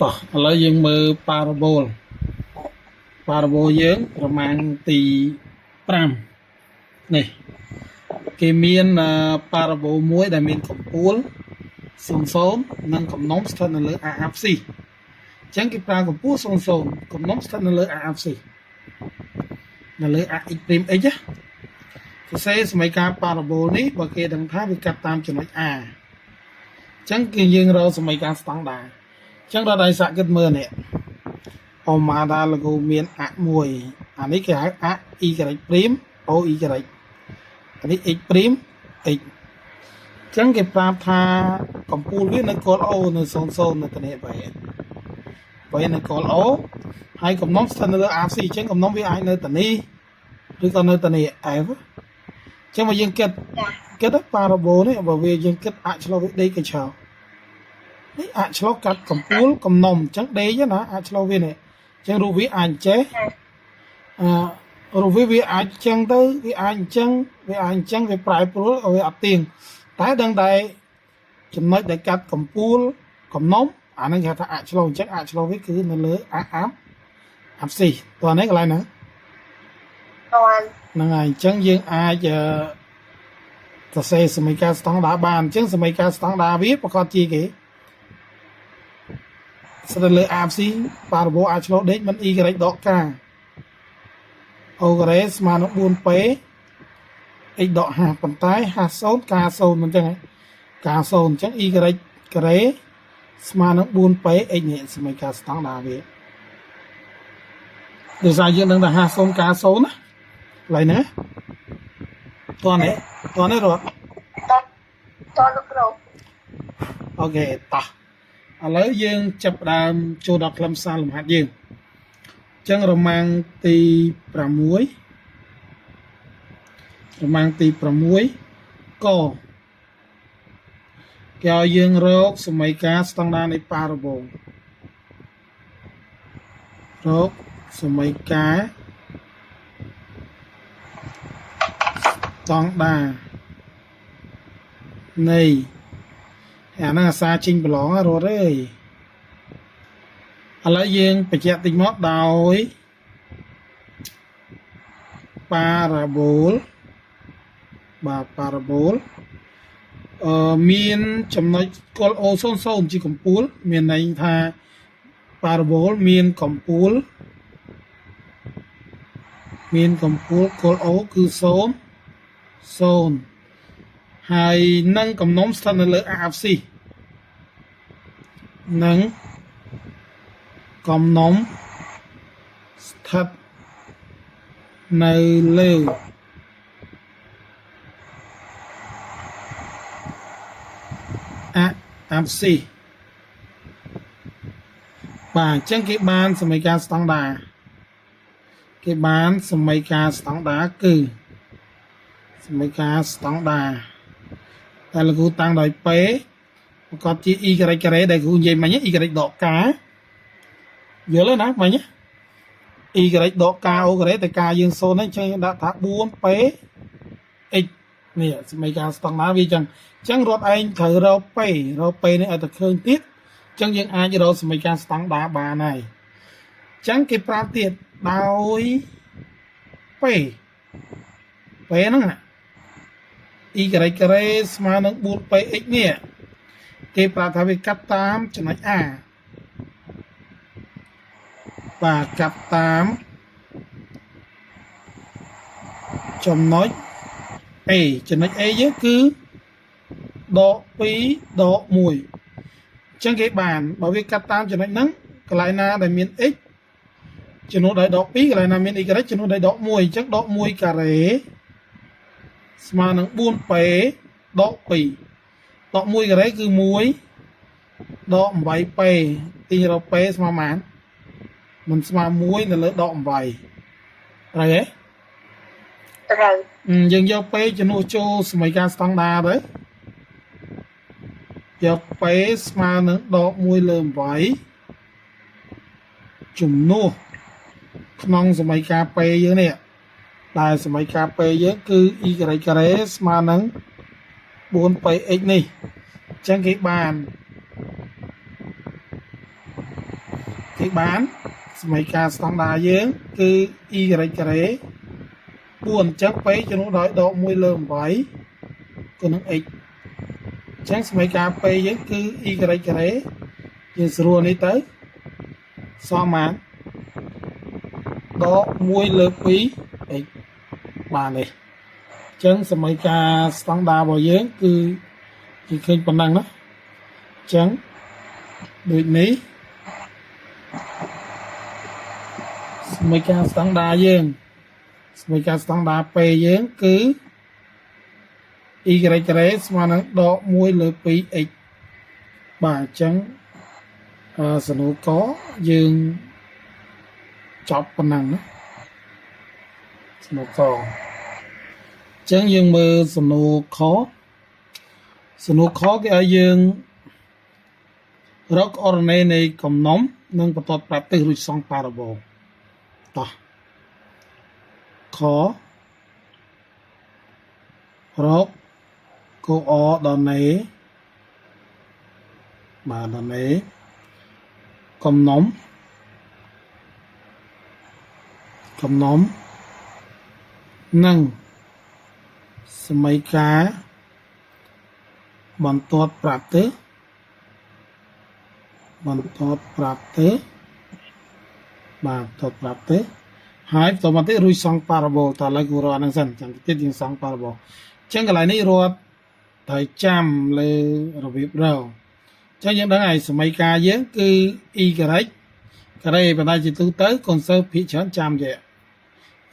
តោះឥឡូវយើងមើលប៉ារ៉ាបូលប៉ារ៉ាបូលយើងប្រមាណទី5នេះគេមានប៉ារ៉ាបូលមួយដែលមានកម្ពូល00និងកំណុំស្ថិតនៅលើ AFC អញ្ចឹងគេប្រើកម្ពូល00កំណុំស្ថិតនៅលើ AFC នៅលើ AX' x ណាសរសេរសមីការប៉ារ៉ាបូលនេះបើគេដឹងថាវាកាត់តាមចំណុច A អញ្ចឹងគឺយើងរកសមីការស្តង់ដារអញ្ចឹងដល់ដៃសាក់គិតមើលនេះអូម៉ាដាលគូមាន A មួយអានេះគេហៅ A y' O y អានេះ x' x អញ្ចឹងគេប្រាប់ថាកម្ពូលវានៅគល់ O នៅ00នៅតនេះបែបែនៅគល់ O ហើយកំណុំស្ថិតនៅលើ AC អញ្ចឹងកំណុំវាអាចនៅតនេះឬក៏នៅតនេះ F អញ្ចឹងបើយើងគិតគិតប៉ារ៉ាបូលនេះបើវាយើងគិតអឆ្លោះវាដេកកឆោនេះអឆ្លោះកាត់កម្ពូលកំណុំអញ្ចឹងដេកណាអឆ្លោះវានេះអញ្ចឹងរូបវាអាចចេះអឺរូបវាវាអាចអញ្ចឹងទៅវាអាចអញ្ចឹងវាអាចអញ្ចឹងវាប្រែប្រួលវាអត់ទៀងតែដឹងតែចំណុចដែលកាត់កម្ពូលកំណុំអាហ្នឹងគេហៅថាអឆ្លោះអញ្ចឹងអឆ្លោះវាគឺនៅលើអាអាប់អាប់ស៊ីតោះនេះកន្លែងហ្នឹង តន់ ហ្នឹងហើយអញ្ចឹងយើងអាចអឺសរសេរសមីការស្តង់ដារបានអញ្ចឹងសមីការស្តង់ដារវាប្រកាសជាគេស្ថិតលើ AFC ប៉ារ៉ាបូអាចឆ្លុះដេកមិន Y ដក K O ការ៉េស្មើនឹង 4P x ដក H ប៉ុន្តែ H 0 K 0មិនអញ្ចឹងហ៎ K 0អញ្ចឹង Y ការ៉េស្មើនឹង 4P x នេះសមីការស្តង់ដារវាដោយសារយើងដឹងថា H 0 K 0ណាកន្លែងហ្នឹងតោះនេះតោះនេះរត់ តន់តន់លោកគ្រូ អូខេតោះឥឡូវយើងចាប់ផ្ដើមចូលដល់ខ្លឹមសារលំហាត់យើងអញ្ចឹងរមាំងទី6រមាំងទី6កគេឲ្យយើងរកសមីការស្តង់ដារនៃប៉ារ៉ាបូលរកសមីការស្តង់ដារនៃអាហ្នឹងអាសាចេញប្រឡងរត់ទេឥឡូវយើងបញ្ជាក់តិចមកដោយប៉ារ៉ាបូលបាទប៉ារ៉ាបូលអឺមានចំណុចគល់ O00 ជាកម្ពូល មានន័យថាប៉ារ៉ាបូលមានកម្ពូលមានកម្ពូលគល់ O គឺ0 0ហើយនឹងកំណុំស្ថិតនៅលើ AFC នឹងកំណុំស្ថិតនៅលើ AFC បាទអញ្ចឹងគេបានសមីការស្តង់ដារគេបានសមីការស្តង់ដារគឺសមីការស្តង់ដារតែលោកគ្រូតាំងដោយ P ប្រកបជា y ការ៉េដែលគ្រូនិយាយមិញ y ដក k យល់ទេណាមិញ y ដក k អូការ៉េតែ k យើង0ហ្នឹងអញ្ចឹងយើងដាក់ថា 4p x នេះសមីការស្តង់ដារវាអញ្ចឹងអញ្ចឹងរត់ឯងត្រូវរក p រក p នេះឲ្យតែឃើញទៀតអញ្ចឹងយើងអាចរកសមីការស្តង់ដារបានហើយអញ្ចឹងគេប្រាប់ទៀតដោយ p p ហ្នឹងណា y ការ៉េស្មើនឹង 4px នេះគេប្រាប់ថាវាកាត់តាមចំណុច A បាទកាត់តាមចំណុច A ចំណុច A យើងគឺដក2ដក1អញ្ចឹងគេបានបើវាកាត់តាមចំណុចហ្នឹងកន្លែងណាដែលមាន x ចំនួនដោយដក2កន្លែងណាមាន y ចំនួនដោយដក1អញ្ចឹងដក1ការ៉េស្មើនឹង 4p ដក2ដក1ការ៉េគឺ1ដក 8p ទាញរក p ស្មើប៉ុន្មានមិនស្មើ1នៅលើដក8ត្រូវទេ ត្រូវ យើងយក p ជំនួសចូលសមីការស្តង់ដារទៅយក p ស្មើនឹងដក1លើ8ជំនួសក្នុងសមីការ p យើងនេះដែលសមីការ p យើងគឺ y ការ៉េស្មើនឹង 4px នេះអញ្ចឹងគេបាន គេបានសមីការស្តង់ដារយើងគឺ y ការ៉េ4អញ្ចឹង p ជំនួសដោយដក1លើ8គុណនឹង x អញ្ចឹងសមីការ p យើងគឺ y ការ៉េយើងស្រួលនេះទៅសមបានដក1លើ 2x បានទេអញ្ចឹងសមីការស្តង់ដាររបស់យើងគឺគេឃើញប៉ុណ្ណឹងណាអញ្ចឹងដូចនេះសមីការស្តង់ដារយើងសមីការស្តង់ដារ P យើងគឺ y ការ៉េស្មើនឹងដក1លើ 2x បាទអញ្ចឹងសំណួរកយើងចប់ប៉ុណ្ណឹងណាសំណួរកអញ្ចឹងយើងមើលសំណួរខសំណួរខគេឲ្យយើងរកអរណេនៃកំណុំនិងបន្ទាត់ប្រាប់ទិសរួចសង់ប៉ារ៉ាបូលតោះខរកកូអដណេបាទដណេកំណុំកំណុំនិងសមីការបន្ទាត់ប្រាប់ទិសបន្ទាត់ប្រាប់ទិសបាទបន្ទាត់ប្រាប់ទិសហើយបន្តមកទៀតរួចសង់ប៉ារ៉ាបូលតើឥឡូវគូរកអាហ្នឹងសិនចាំទៀតយើងសង់ប៉ារ៉ាបូលអញ្ចឹងកន្លែងនេះរត់ត្រូវចាំលើរបៀបរកអញ្ចឹងយើងដឹងហើយសមីការយើងគឺ y ការ៉េប៉ុន្តែជាទូទៅកូនសិស្សភាគច្រើនចាំចេះ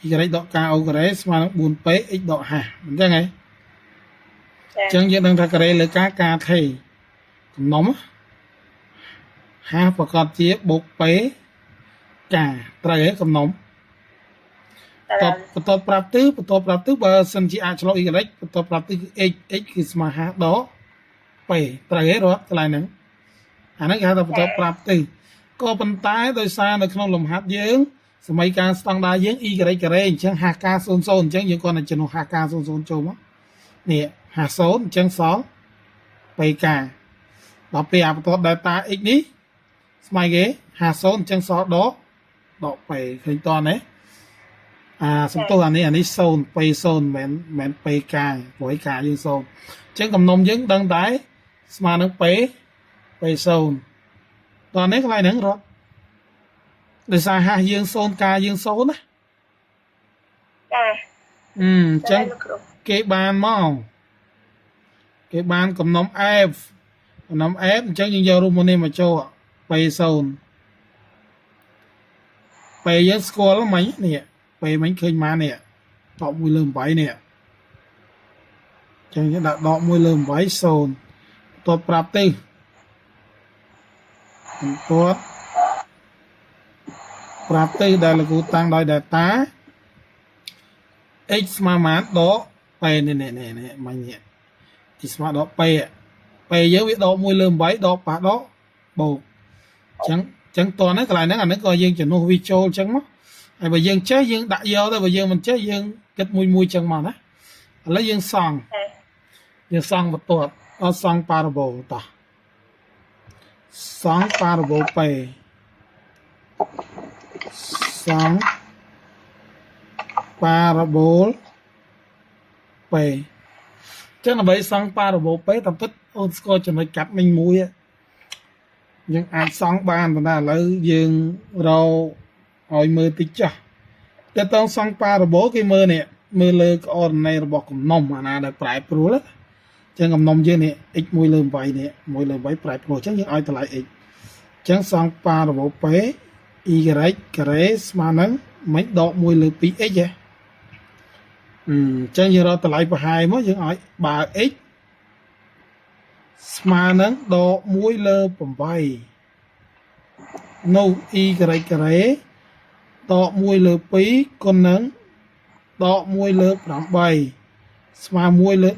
y ដក k o ការ៉េស្មើនឹង 4p x ដក h អញ្ចឹងហ៎ ចា អញ្ចឹងយើងដឹងថាការ៉េលើ k k ថេកំណុំ h ប្រកាសជាបូក p k ត្រូវហ៎កំណុំ ត្រូវ តបបន្ទាប់ប្រាប់ទិសបន្ទាប់ប្រាប់ទិសបើសិនជាអាចឆ្លង y បន្ទាប់ប្រាប់ទិសគឺ x x គឺស្មើ h ដក p ត្រូវហ៎រត់កន្លែងហ្នឹងអាហ្នឹងគេហៅថាបន្ទាប់ប្រាប់ទិសក៏ប៉ុន្តែដោយសារនៅក្នុងលំហាត់យើងសម័យការស្តង់ដារយើង y ការ៉េអញ្ចឹង h k 00អញ្ចឹងយើងគ្រាន់តែជំនួស h k 00ចូលមកនេះ h 0អញ្ចឹងសល់ p k ដល់ពេលអាបន្ទាត់ delta x នេះស្មើគេ h 0អញ្ចឹងសល់ដកដក p ឃើញតនេះអាសំទោសអានេះអានេះ0 p 0មិនមែន p k ព្រោះឯ k យើង0អញ្ចឹងកំណុំយើងដឹងតែស្មើនឹង p p 0តោះនេះកន្លែងហ្នឹងរត់ដោយសារ h យើង0 k យើង0ណា ចា អឺអញ្ចឹង លោកគ្រូ គេបានមកគេបានកំណុំ F កំណុំ F អញ្ចឹងយើងយករូបមន្តនេះមកចូល P 0 P យើងស្គាល់មិញនេះ P មិញឃើញម៉ាននេះដក1លើ8នេះអញ្ចឹងយើងដាក់ដក1លើ8 0បន្ទាប់ប្រាប់ទេបន្ទាប់ប្រាប់ទេដែលលោកគ្រូតាំងដោយ data x ស្មើប៉ុន្មានដក p នេះនេះនេះនេះមិញនេះ x ស្មើដក p p យើងវាដក1លើ8ដកប៉ះដកបូកអញ្ចឹងអញ្ចឹងតោះហ្នឹងកន្លែងហ្នឹងអាហ្នឹងក៏យើងជំនួសវាចូលអញ្ចឹងមកហើយបើយើងចេះយើងដាក់យកទៅបើយើងមិនចេះយើងគិតមួយមួយអញ្ចឹងមកណាឥឡូវយើងសង់ ចា យើងសង់បន្ទាត់អត់សង់ប៉ារ៉ាបូលតោះសង់ប៉ារ៉ាបូល p សង់ប៉ារ៉ាបូល p ចឹងដើម្បីសង់ប៉ារ៉ាបូល p តាមពិតអូនស្គាល់ចំណុចកាត់មិញមួយយើងអាចសង់បានប៉ុន្តែឥឡូវយើងរកឲ្យមើលតិចចាស់តែតងសង់ប៉ារ៉ាបូលគេមើលនេះមើលលើកអរណីរបស់កំណុំអាណាដែលប្រែប្រួលណាចឹងកំណុំយើងនេះ x 1លើ8នេះ1លើ8ប្រែប្រួលចឹងយើងឲ្យតម្លៃ x ចឹងសង់ប៉ារ៉ាបូល p y ការ៉េស្មើនឹងមិនដក1លើ 2x ហ៎អឺចឹងយើងរកតម្លៃប្រហែលមកយើងឲ្យបើ x ស្មើនឹងដក1លើ8នៅ y ការ៉េដក1លើ2គុណនឹងដក1លើ8ស្មើ1លើ16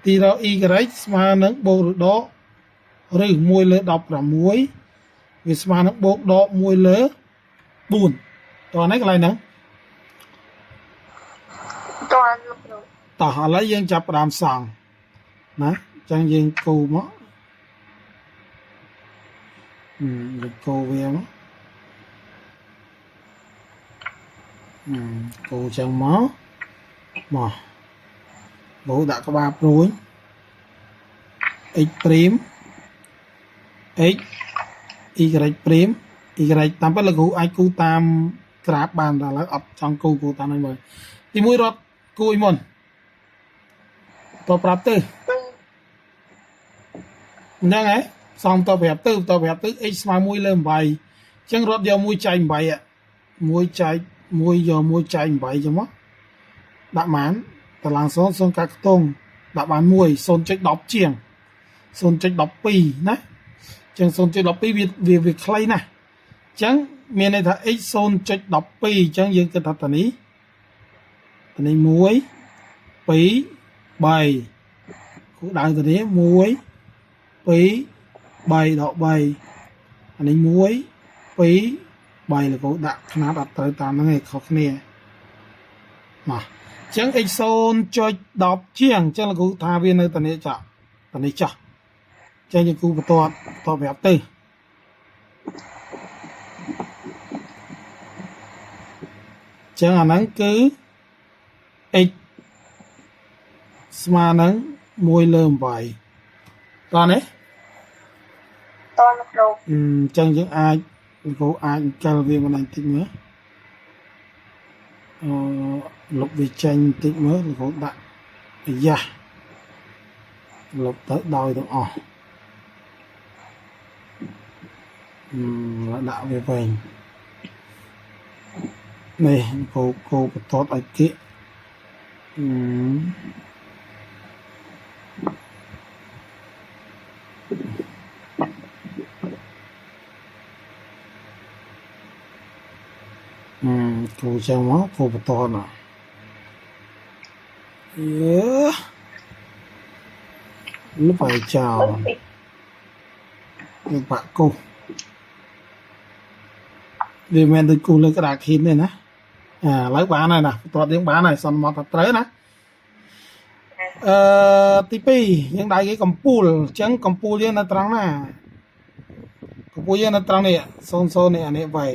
ទីរក y ស្មើនឹងបូកឬដកឬ1លើ16វាស្មើនឹងបូកដក1លើ4តោះនេះកន្លែងហ្នឹង តើលោកគ្រូ តោះឥឡូវយើងចាប់ផ្ដើមសង់ណាអញ្ចឹងយើងគូមក យើងគោវាមកគោចឹងមកមកលោកដាក់ក្បាលព្រួយ x prime x y prime y តាមពិតលោកគ្រូអាចគូតាមក្រាបបានតែឥឡូវអត់ចង់គូគូតាមហ្នឹងមើលទីមួយរត់គូអីមុនតប្រាប់ទៅហ្នឹងហ៎សំតប្រាប់ទៅតប្រាប់ទៅ x ស្មើ1លើ8អញ្ចឹងរត់យក1ចែក8 1ចែក1យក1ចែក8ចឹងមកដាក់បានតឡើង0 0កាត់ខ្ទង់ដាក់បាន1 0.10ជាង0.12ណាចឹង0.12វាវាវាខ្លីណាស់អញ្ចឹងមានន័យថា x 0.12អញ្ចឹងយើងគិតថាតានេះតានេះ1 2 3គូដៅតានេះ1 2 3ដក3អានេះ1 2 3លោកគ្រូដាក់ຂະຫນាតអត់ត្រូវតាមហ្នឹងឯងខុសគ្នាមកអញ្ចឹង x 0.10ជាងអញ្ចឹងលោកគ្រូថាវានៅតានេះចាក់តានេះចោះអញ្ចឹងយើងគូបន្ទាត់បន្ទាត់ប្រាប់ទៅអញ្ចឹងអាហ្នឹងគឺ x ស្មើនឹង1លើ8តោះនេះ តលោកគ្រូ អញ្ចឹងយើងអាចគ្រូអាចកិលវាម្ដងតិចមើលអឺលុបវាចេញបន្តិចមើលគ្រូដាក់អាយ៉ាលុបទៅដោយទាំងអស់អឺដាក់វាវិញនេះគ្រូគ្រូបន្ទាត់ឲ្យគៀកអឺអឺគ្រូចឹងមកគ្រូបន្តណាយេលុបឲ្យចោលយើងបាក់គូវាមិនដូចគូលើក្តារខៀនទេណាអាឥឡូវបានហើយណាបន្ទាត់យើងបានហើយសន្មត់ថាត្រូវណាអឺទី2យើងដៃគេកំពូលអញ្ចឹងកំពូលយើងនៅត្រង់ណាកំពូលយើងនៅត្រង់នេះ00នេះអានេះវៃ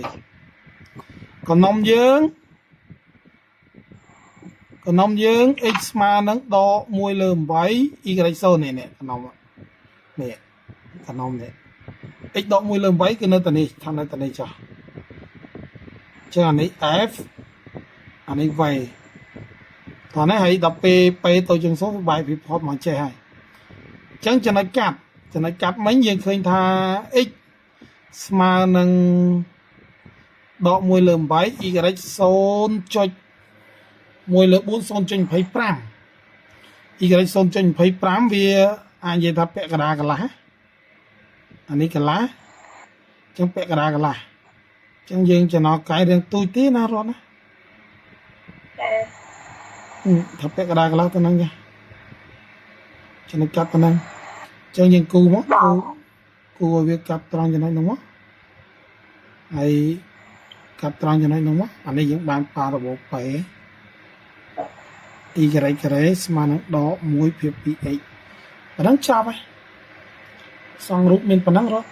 កំណុំយើងកំណុំយើង x ស្មើនឹងដក1លើ8 y 0នេះនេះកំណុំនេះកំណុំនេះ x ដក1លើ8គឺនៅតានេះខាងនៅតានេះចុះចឹងអានេះ f អានេះ v តោះនេះហើយដល់ពេល p ទៅជាង0វាបែកពីផតមកចេះហើយអញ្ចឹងចំណុចកាត់ចំណុចកាត់មិញយើងឃើញថា x ស្មើនឹងដក1លើ8 y 0.1លើ4 0.25 y 0.25វាអាចនិយាយថាពាក់កណ្ដាលកន្លះអានេះកន្លះអញ្ចឹងពាក់កណ្ដាលកន្លះអញ្ចឹងយើងចំណោកែរឿងទូចទេណារត់ណា ចា ថាពាក់កណ្ដាលកន្លះទៅហ្នឹងចាចំណុចកាត់ទៅហ្នឹងអញ្ចឹងយើងគូមកគូគូឲ្យវាកាត់ត្រង់ចំណុចហ្នឹងមកហើយកាត់ត្រង់ចំណុចហ្នឹងមកអានេះយើងបានប៉ារ៉ាបូល p y ការ៉េស្មើនឹងដក1ភាគ 2x ប៉ុណ្ណឹងចប់ហើយសង់រូបមានប៉ុណ្ណឹងរត់